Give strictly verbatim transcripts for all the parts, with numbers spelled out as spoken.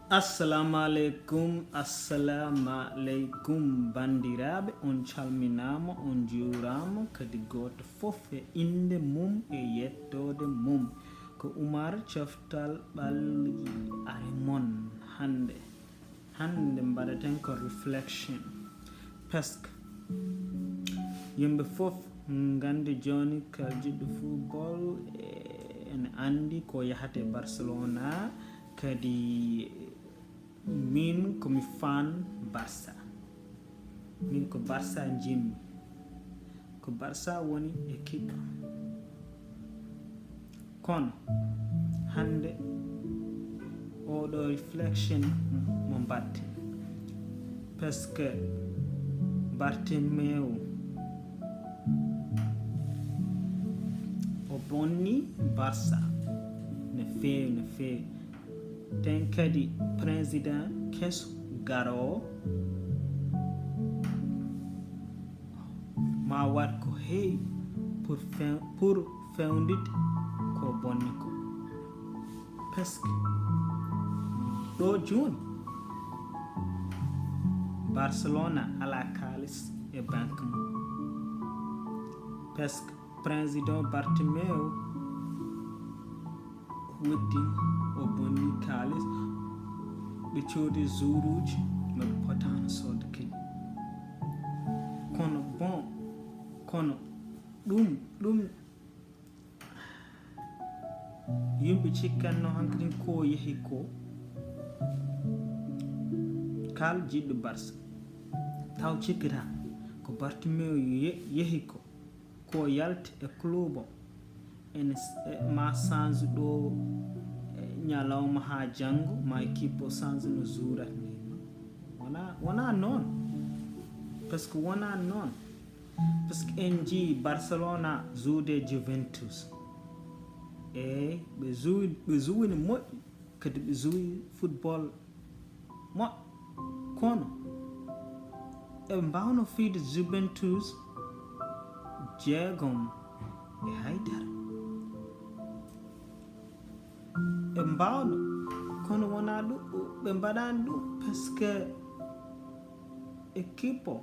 Assalamu aleykum, assalamu aleykum, banndiraaɓe, on calminaama, on njuuraama, kadi gooto fof e innde mum e yettoode mum. Ko Umar Coftal Ɓalli ari mon hannde. Hannde mbaɗaten ko reflection. Parce que yimɓe fof nganndi jooni, kala jiɗɗo football, eh, ene anndi ko yahata e Barcelona, kadi min ko mi fan Barça. Min ko Barça njimmi. Ko Barça woni équipe am. Kono hannde oɗo reflection mo mbaɗten, parce que Bartomeu o bonni Barça no feewi, no feewi. Ten kadi président keso garoowo ma waɗ ko heewi pour few-, pour fewndude ko bonni ko. Parce que ɗo jooni Barcelona ala kaalis e banque mum. Parce que président Bartomeu weddii, o bonni kaalis, ɓe coodi joueuruuji no ɓe potaano soodde kadi. Kono bon, kono ɗum, ɗum yimɓe cikkanno hankkadin ko yehi ko, kala jiɗɗo Barça taw cikkata ko Bartomeu ye-, yehi ko, ko yalti e club o, ene s-, e, ma change ɗo, e, ñalawma haa janngo, ma équipe o change no joueurat ni. Wona, wona noon. Parce que wona noon. Parce que en njii Barcelona jouude Juventus. Eey, ɓe jouwi, ɓe jouwini moƴƴi, kadi ɓe jouwi football moƴƴo. Kono eɓe mbaawno fiyde Juventus jeegom e haydara. Ɓe mbaawno, kono wona ɗum, ɓe mbaɗaani ɗum parce que équipe o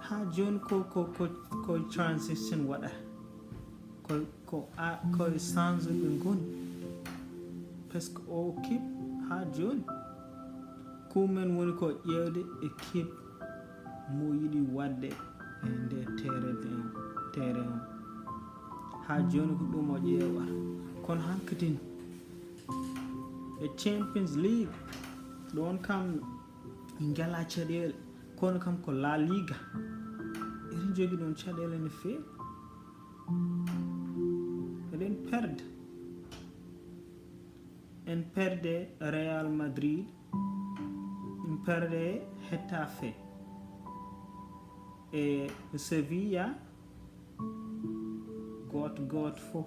haa jooni ko, ko, ko, ko transition waɗa. Ko, ko a, ko e change ɓe ngoni. Parce que o équipe haa jooni, ko men woni ko ƴeewde équipe mo yiɗi waɗde e nde terrain o, terrain o. Haa jooni ko ɗum o ƴeewata. Kono hankkadin e Champions League, ɗoon kam en ngalaa caɗeele. Kono kam ko La Liga. Eɗen njogii ɗoon caɗeele no feewi. Eɗen perde. En perde Real Madrid. En perde Getafe. E Sevilla, gooto gooto fof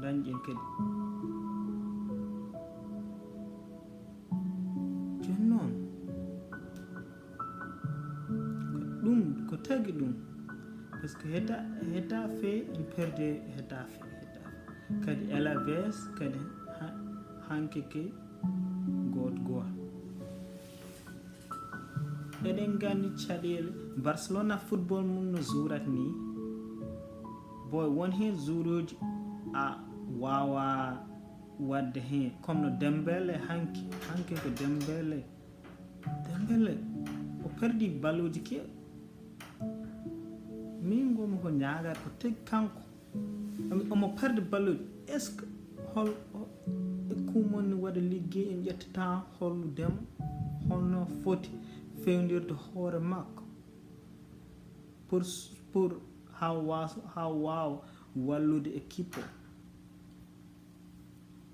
dañƴen kadi. Jooni noon, ko ɗum, ko tagi ɗum, parce que Geta-, Getafe, en perde Getafe, Getafe. Kadi Alaves, kadi ha-, hanki ke gooto gooto. Eɗen nganndi caɗeele Barcelona football mum no joueurat ni. Boy, won heen joueuruuji a waawaa waɗde heen. Comme no Dembele hanki, hanki ko Dembele. Dembele, o perdii balluuji keewɗi. Min ngomi ko ñaagaade ko tigi kanko. Omo, omo perde balluuji. Est-ce que hol, o, e kumon ni waɗa liggey en ƴettata holludemo holno foti fewndirde hoore makko pour, pour haa waaso, haa waawa wallude équipe o?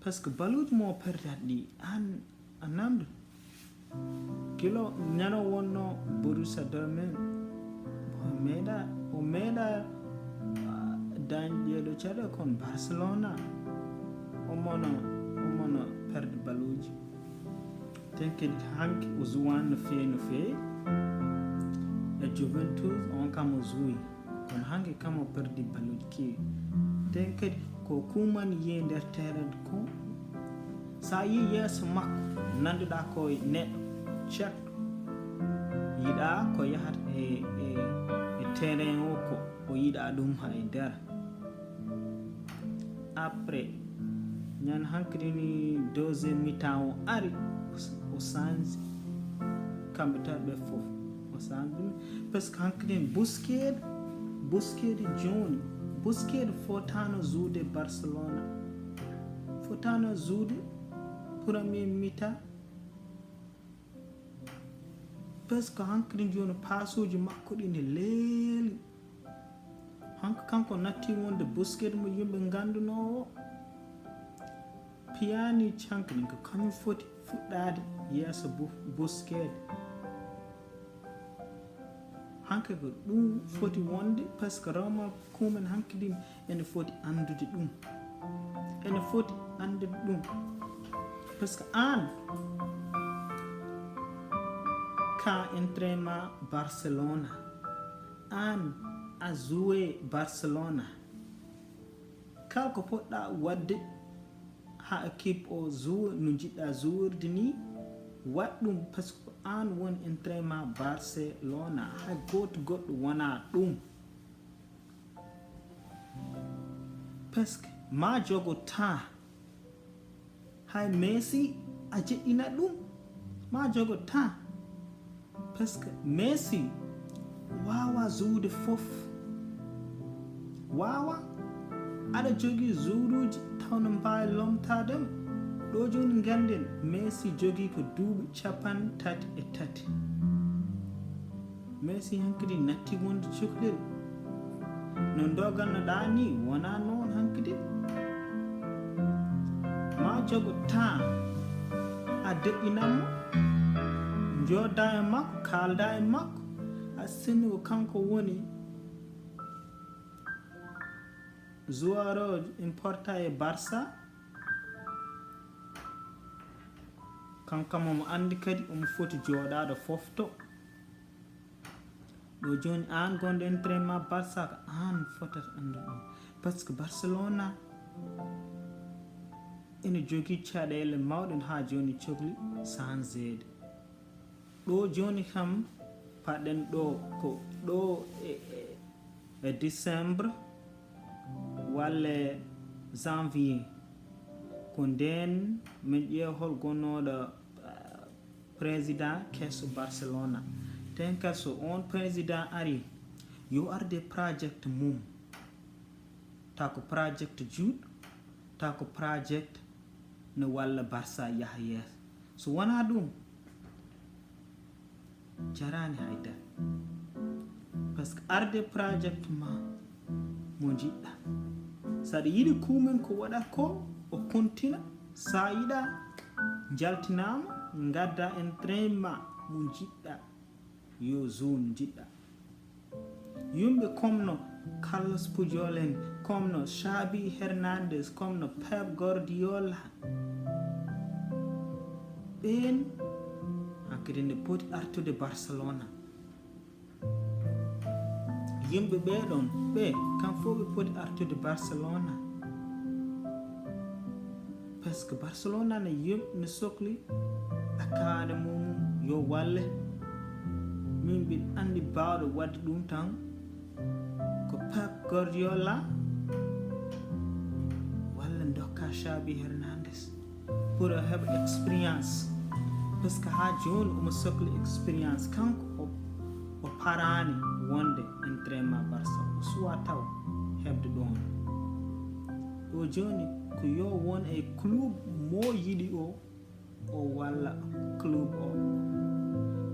Parce que balluuji mo perdat ɗi, an a namdo. Kilo ñano wonno Borussia Dortmund. O meeɗa, o meeɗa, ah, dañ ɗeɗo caɗe kon Barcelona. Omono, omono perde balluuji. Ten kadi hanki o jouwaani no feewi, no feewi. E Juventus, on kam o jouwi. Kono hanki kam o perde balluuji keewi. Ten kadi ko kumani yiye nder terrain ko, So a yii yeeso makko, nannduɗaa ko neɗɗo ceerɗo, yiɗaa ko yahata e, e, e terrain o, ko o yiɗaa ɗum hay dara. Après, ñande hankadi ni deuxième mi-temps o ari, o, o change kamɓe tato ɓe fof. O change ɗum. Parce que hankadi ni Busquets, Busquets jooni, Busquets fotaano jouer Barcelona. Fotaano jouer premier mi-temps. Parce que hankadi jooni paasuuji makko ɗi ne leeli. Hanko kanko natti wonde Busquets mo yimɓe ngannduno o. Pjanic hankadi ko kañum foti fuɗɗaade yeeso Bu-, Busquets. Hanke ko ɗum foti wonde, parce que Ronald Koeman hankadi ene foti anndude ɗum. Ene foti anndude ɗum. Parce que aan ka entraînement Barcelona. Aan a joué Barcelona. Kala ko poɗɗa waɗde ha équipe o joueur no jiɗɗa joueurde ni, waɗ ɗum, parce que aan woni entraînement Barcelona, hay gooto goɗɗo wona ɗum. Parce que ma jogo temps, hay Messi a jeɗɗina ɗum, ma jogo temps. Parce que Messi waawa jouer fof. Waawa, aɗa jogii joueuruuji taw no mbaawi lomtaade mo. Ɗo jooni ngannden Messi jogii ko duuɓi capanɗe tati e tati. Messi hankadi natti wonde cukalel. No ndogannoɗaa ni wonaa noon hankadi. Ma jogo temps a deƴƴinan mo, njooɗda e makko, kaalda e makko, a sini ko kanko woni joueur o important e Barça. Kanko kam omo anndi kadi omo foti jooɗaade fofto. Ɗo jooni aan gonɗo entraînement Barça ko aan fotata anndude ɗum. Parce que Barcelona ene jogii caɗeele mawɗe haa jooni cokli changeede. Ɗo jooni kam paɗen ɗo ko ɗo e, e, e décembre walla janvier. Ko ndeen min ƴeewa hol gonnooɗo, ah, président keso Barcelona. Ten kadi so on président ari, yo arde project mum. Ta ko project juutɗo, ta ko project no walla Barça yaha yeeso. So wonaa ɗum, jaraani hay dara. Parce que arde project ma mo njiɗɗa. So aɗa yiɗi Koeman ko waɗa ko, o kontina. Sa yiɗa, njaltinaama, ngadda entraînement mo njiɗɗa. Yo zone njiɗɗa. Yimɓe comme no Carlos Puyol en, comme no Xavi Hernandez, comme no Pep Guardiola. Ɓeen hankadi ne poti artude Barcelona. Yimɓe ɓee ɗoon, ɓe kam fof ɓe poti artude Barcelona. Parce que Barcelona ne yim-, ne sokli a kaane mum yo walle. Min mbiɗa anndi baawɗo waɗde ɗum tan ko Pep Guardiola walla ndokka Xavi Hernandez pour o heɓa expérience. Parce que haa jooni omo sokli expérience. Kanko o, o paraani wonde entraînement Barça. O suwa taw heɓde ɗoon. Ɗo jooni ko yo won e club mo yiɗi o, o walla club o.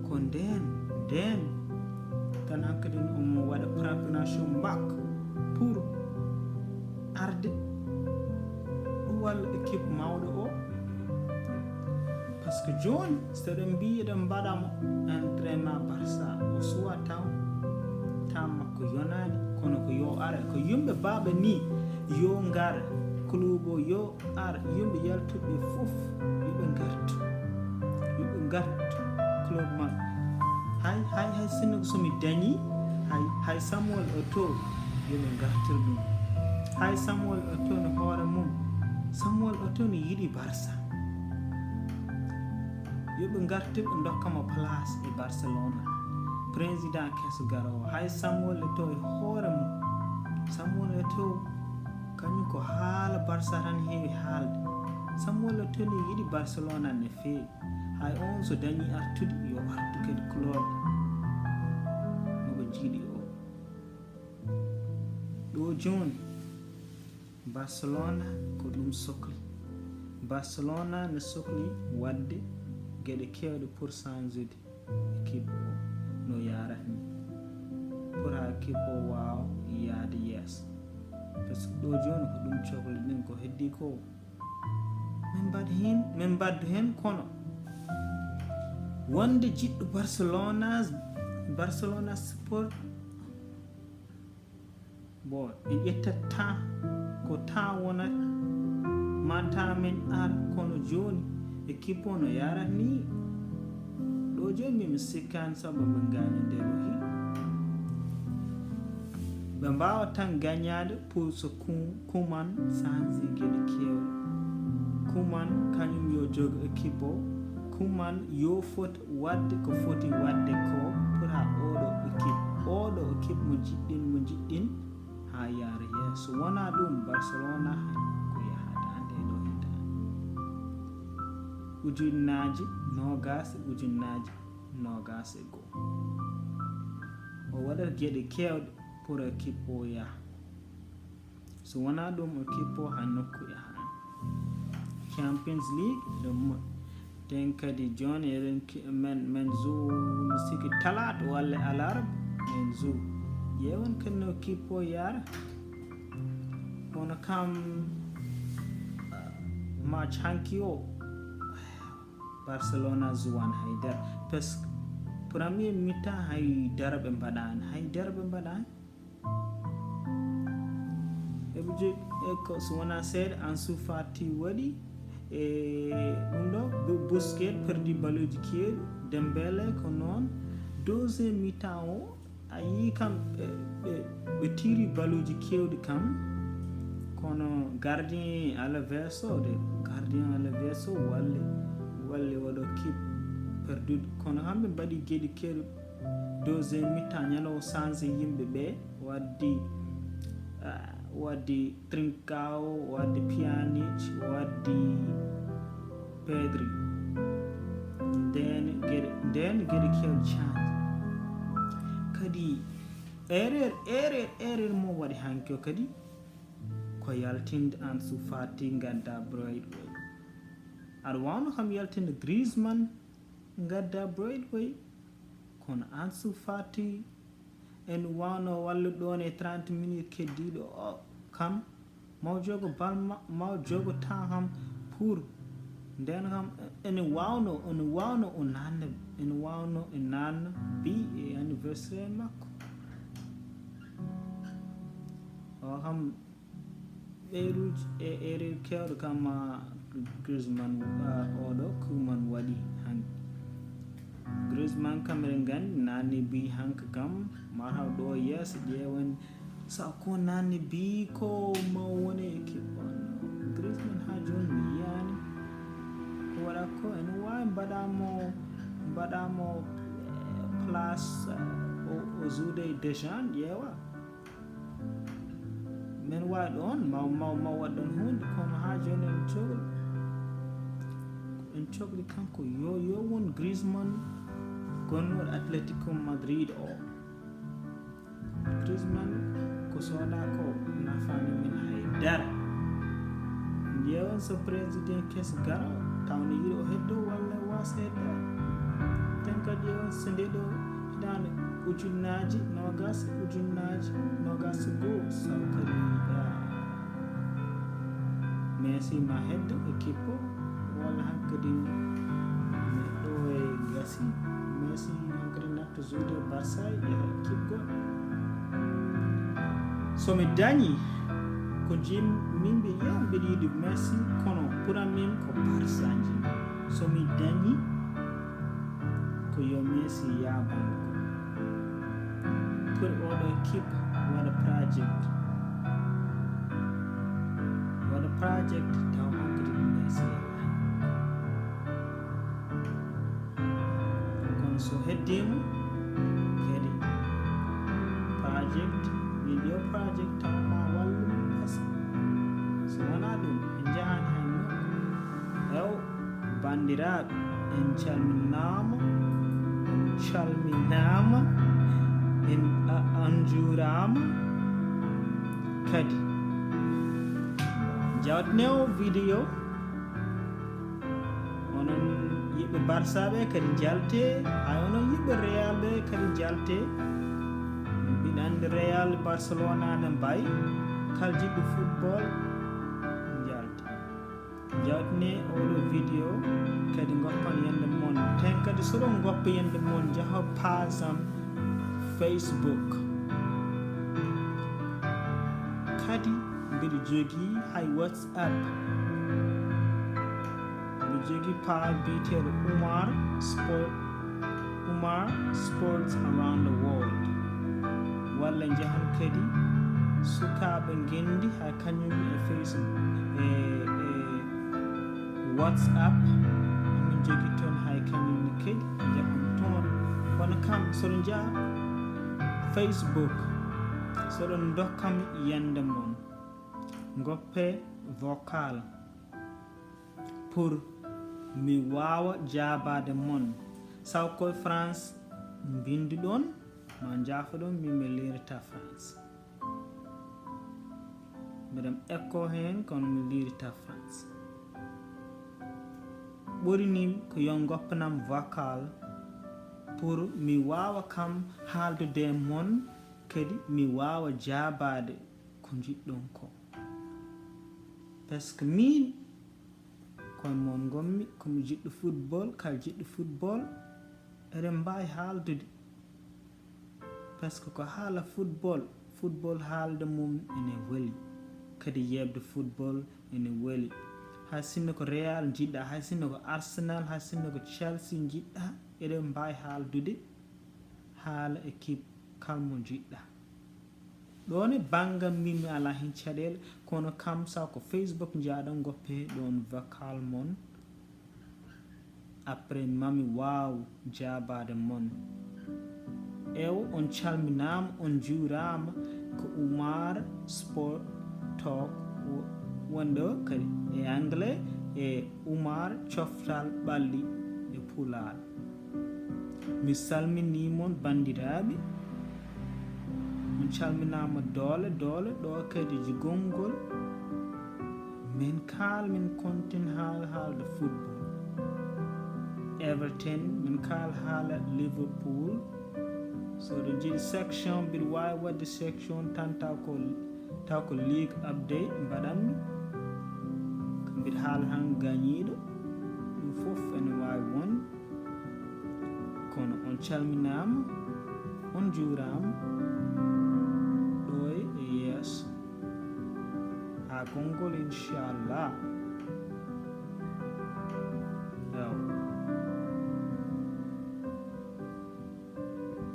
Ko ndeen, ndeen tan hankadi omo waɗa préparation mbak pour arde o walla équipe mawɗo o. Parce que jooni so eɗen mbiyi eɗen mbaɗa mo entraînement Barça, o suwa taw temps makko yonaani, kono ko yo ara, ko yimɓe baaba ni yo ngar club o, yo ar, yimɓe yaltuɓe fof yo ɓe ngartu, yo ɓe ngartu club maɓɓe. Hay, hay, hay sinno ko so mi dañi, hay, hay Samuel Eto'o yo ɓe ngartir ɗum. Hay Samuel Eto'o no hoore mum, Samuel Eto'o no yiɗi Barça. Yo ɓe ngartu ɓe ndokka mo place e Barcelona. Président keso garoowo, hay Samuel Eto'o e hoore mum. Samuel Eto'o, kañum ko haala Barça tan heewi haalde. Samuel Eto'o ne yiɗi Barcelona no feewi. Hay on so dañii artude, yo artu kadi club mo ɓe njiɗi o. Ɗo jooni, Barcelona ko ɗum sokli. Barcelona ne sokli waɗde geɗe keewɗe pour change-ude équipe o no yaarata ni, pour haa équipe o waawa yahde yeeso. Parce que ɗo jooni ko ɗum sokli ɗin, ko heddii ko min mbaɗ heen, min mbaɗdu heen, kono wonde jiɗɗo Barcelona, Barcelona support, bon, en ƴettat temps, ko temps wonata, ma temps men ar, kono jooni équipe o no yaarata ni. Ɗo jooni min mi sikkaani sabu ɓe gagné nde ɗo hit. Ɓe mbaawa tan gagnaade pour so Ku-, Koeman change geɗe keewɗe. Koeman kañum yo jog équipe o. Koeman yo fot waɗde ko foti waɗde ko pour haa oɗo équipe, oɗo équipe mo jiɗɗin, mo jiɗɗin haa yaara yeeso. So wonaa ɗum, Barcelona hay ko yahata nde ɗo hitaande. Ujunnaaji noogaas, ujunnaaji noogaas e goo. O waɗat geɗe keewɗe pour équipe o yaha. So wonaa ɗum, équipe o haa nokku e haa. Champions League, ɗum mo-, den kadi jooni eɗen ki-, men, men joue, mi sikki talaata walla alarba, men joue. Ƴeewen kadi no équipe o yaara. Kono kam, match hanki o, Barcelona joue an hay dara. Parce que premier mi-temps hay dara ɓe mbaɗaani, hay dara ɓe mbaɗaani. Eɓe jogii, e ko so wonaa seeɗa, Ansu Fati waɗi, e ɗum ɗo, Bu-, Busquets perdi balluji keewɗi, Dembélé ko noon. Deuxième mi-temps o, a yii kam, ɓe, ɓe, ɓe tiri balluji keewɗi kam, kono gardien Alaves o de, gardien Alaves o walli, walli waɗo équipe perdude, kono kamɓe mbaɗi geɗe keewɗi. Deuxième mi-temps, ñande o change yimɓe ɓe, waddi, ah, waddi Trincao, waddi Pjanic, waddi Pedri. Ndeen geɗe, ndeen geɗe keewɗe change. Kadi erreur, erreur, erreur mo waɗi hanki o kadi ko yaltinde Ansu Fati ngadda Brightway. Aɗa waawno kam yaltinde Griezmann ngadda Brightway, kono Ansu Fati en waawno wallude ɗoon e trente minutes keddiiɗo o kam, maw jogo bal ma-, maw jogo temps kam pour ndeen kam ene waawno, ene waawno o naatna, ene waawno e naatna bi e anniversaire makko. O kam, erreur uji, e erreur keewɗo kam ma Griezmann, ah, oɗo Koeman waɗi hanki. Griezmann kam eɗen nganndi naatni bi hanki kam, mataw ɗo yeeso ƴeewen sa ko naatni bi ko ma woni équipe on. Griezmann haa jooni mi yiyaani ko waɗa ko, ene waawi mbaɗa mo, mbaɗa mo, eh, place, eh, o, o joude e Deschamps ƴeewa. Men waawi ɗoon, ma, ma, ma waɗ ɗoon huunde, kono haa jooni en cokli, en cokli kanko yo, yo won Griezmann gonnooɗo Atletico Madrid o. Griezmann ko sooda ko nafaani min hay dara. Ƴeewen so président keso gara, taw ne yiɗi o heddo walla waasa heddaade. Ten kadi ƴeewen so nde ɗo hitaande ujunnaaji noogaas, ujunnaaji noogaas e goo, saw kadi, ah, Messi ma heddo équipe o, walla hankadi neɗɗo e gasi, Messi hankadi natto joude Barça e équipe goɗɗo. So mi dañi ko jim-, min mbiɗa yiya, mbiɗa yiɗi Messi, kono pour min ko Barça jim. So mi dañi ko yo Messi yaaban ko. Pour oɗo équipe waɗa project. Waɗa project taw hankadi ko Messi yaaban. So heddiima kadi project, video project, taw ma wallu min gasa. So wonaa ɗum, en njahaani hay nokku. Ew, banndiraaɓe, en calminaama, en calminaama, en, a, on njuuraama kadi. Jawtne o video. Onon yiɓɓe Barça ɓe kadi njaltee, hay onon yiɓɓe Real ɓe kadi njaltee. Mbiɗa anndi Real, Barcelona ne mbayi, kala jiɗɗo football njaltee. Jawtne oɗo video kadi ngoppan yande mon. Ten kadi so ɗon ngoppa yande mon, njaha page am Facebook. Kadi mbiɗa jogii hay WhatsApp. Mbiɗa jogii page biyeteeɗo Umar Sport, Umar Sports Around the World. Walla njahan kadi sukaaɓe ngenndi, hay kañum e Facebook, e, e WhatsApp. Min jogii toon hay kañum ne kadi, njahan toon. Kono kam, so ɗo njaha Facebook, so ɗon ndokkam yande mon, ngoppe vocal pour mi waawa jaabaade mon. Saw koye France mbinduɗon, ma njaafoɗon, min mi liirata France. Mbeɗam ekko heen, kono mi liirata France. Ɓuri nim ko yo ngoppanam vocal pour mi waawa kam haaldude e mon, kadi mi waawa jaabaade ko njiɗɗon ko. Parce que min, koye mon ngonmi, ko mi jiɗɗo football, kala jiɗɗo football, eɗen mbaawi haaldude. Parce que ko haala football, football haalde mum ene weli, kadi yeɓde football ene weli. Hay sinno ko Real njiɗɗa, hay sinno ko Arsenal, hay sinno ko Chelsea njiɗɗa, eɗen mbaawi haaldude haala équipe kala mo njiɗɗa. Ɗoon e banngal min mi alaa heen caɗeele, kono kam saw ko Facebook njaaɗon, ngoppe ɗoon vocal mon. Après, mami waaw jaabaade mon. Ew, on calminaama, on njuuraama, ko Umar Sport Talk wo-, wonɗo kadi e anglais, e Umar Coftal Ɓalli e Pulaar. Mi salminii mon, banndiraaɓe. On calminaama doole, doole, ɗo kadi jigongol. Min kaal, min kontin haala, haalde football. Everton, min kaal haala Liverpool. So ɗo jiɗi section, mbiɗa waawi waɗde section tan taw ko, taw ko league update mbaɗanmi. Ko mbiɗa haala tan gañiiɗo. Ɗum fof ene waawi wonde. Kono on calminaama, on njuuraama. Ɗo e yeeso. Haa konngol, inchallah.